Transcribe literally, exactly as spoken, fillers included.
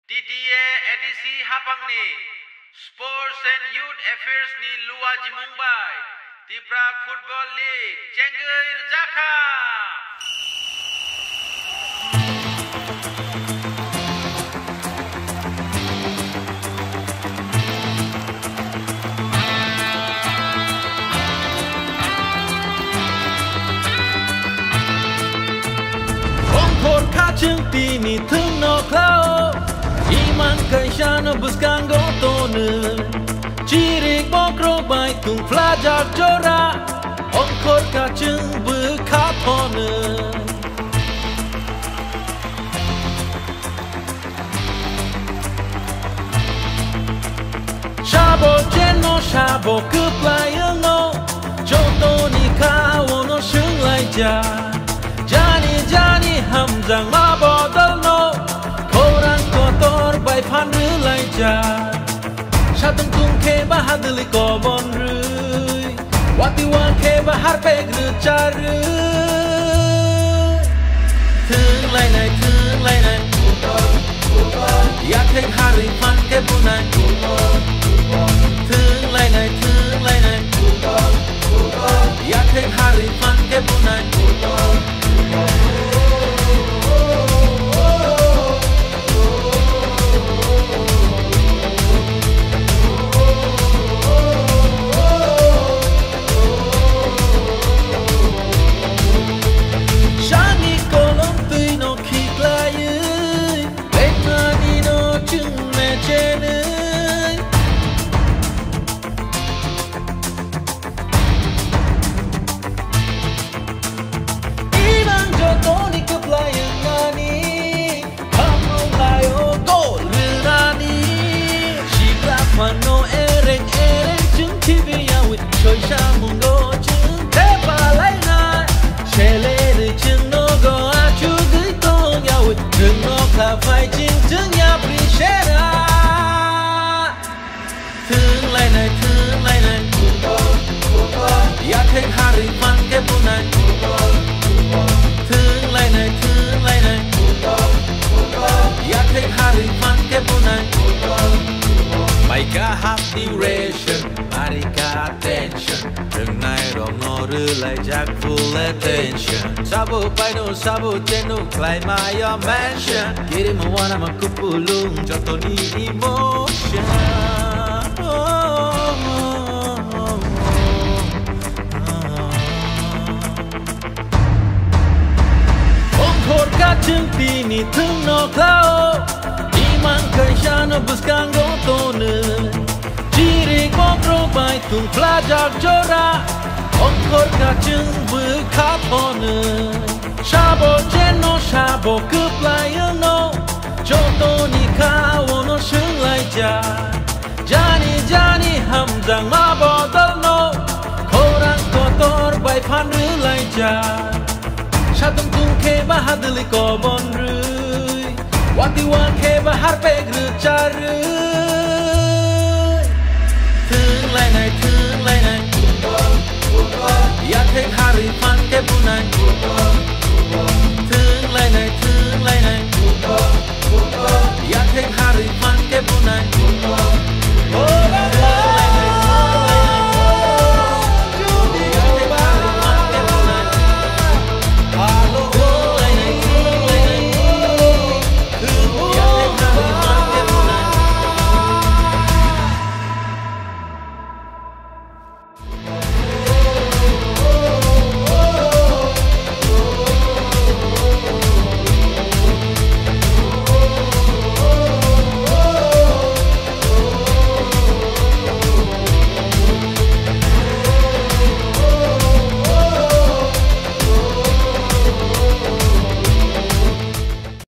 T T A A D C haphangni Sports and Youth Affairs ni luajimung bai Tipra Football League chengwi rwjakha. Ongkhor kha chwng tini thwngno khlao, imang kaisano bwskango tonwi. Chirik bokrok bai tungphlajak jora, ongkhor kha chwng bwkha phonwi. Sabo chenno sabo kwplai wngno, jotoni kha ono swnglaijak. Jani jani hamjakma bodolno, khorang kotor bai phan rwlaijak. Satung tung khe ba hadwlwi kobon rwi, wati wa khe ba harpek rwcharwi. Thwng lainai, thwng lainai, yathek harwi phan khe bunai. Thwng lainai, thwng lainai, yathek harwi phan khe bunai. Sani kolom twi no khiklaiwi, lekmani no chwng mechenwi. Imang jotoni kwplai wngnani, hamrung laio gol rwnani. Sibra phano ereng ereng chwng khibiyawi, soisa mungo chwng thepalainai. Selerwi chwng nogo achugwi tongyawi, chwng nokha phai chwng chwng yapri sera. Thwng lainai, thwng lainai, yathek harwi phan khe bunai. Thwng lainai, thwng lainai, yathek harwi phan khe bunai. Maika hapni ration, arika attention. Rwngnai rokno rwlaijak full attention. Sabo paino sabo cheno khlai mayo mention. Kirima wanama kupulung jotoni emotion. Ongkhor kha chwng tini thwngno khlao, imang kaisano bwskango tonwi. Chirik bokrok bai tungphlajak jora, ongkhor kha chwng bwkha phonwi. Sabo chenno sabo kwplai wngno, jotoni kha ono swnglaijak. Jani jani hamjakma bodolno, khorang kotor bai phan rwlaijak. Satung tung khe ba hadwlwi kobon rwi, wati wa khe ba harpek rwcharwi. Thwng lainai, thwng lainai, yathek harwi phan khe bunai. Thwng lainai, thwng lainai, yathek harwi phan khe bunai.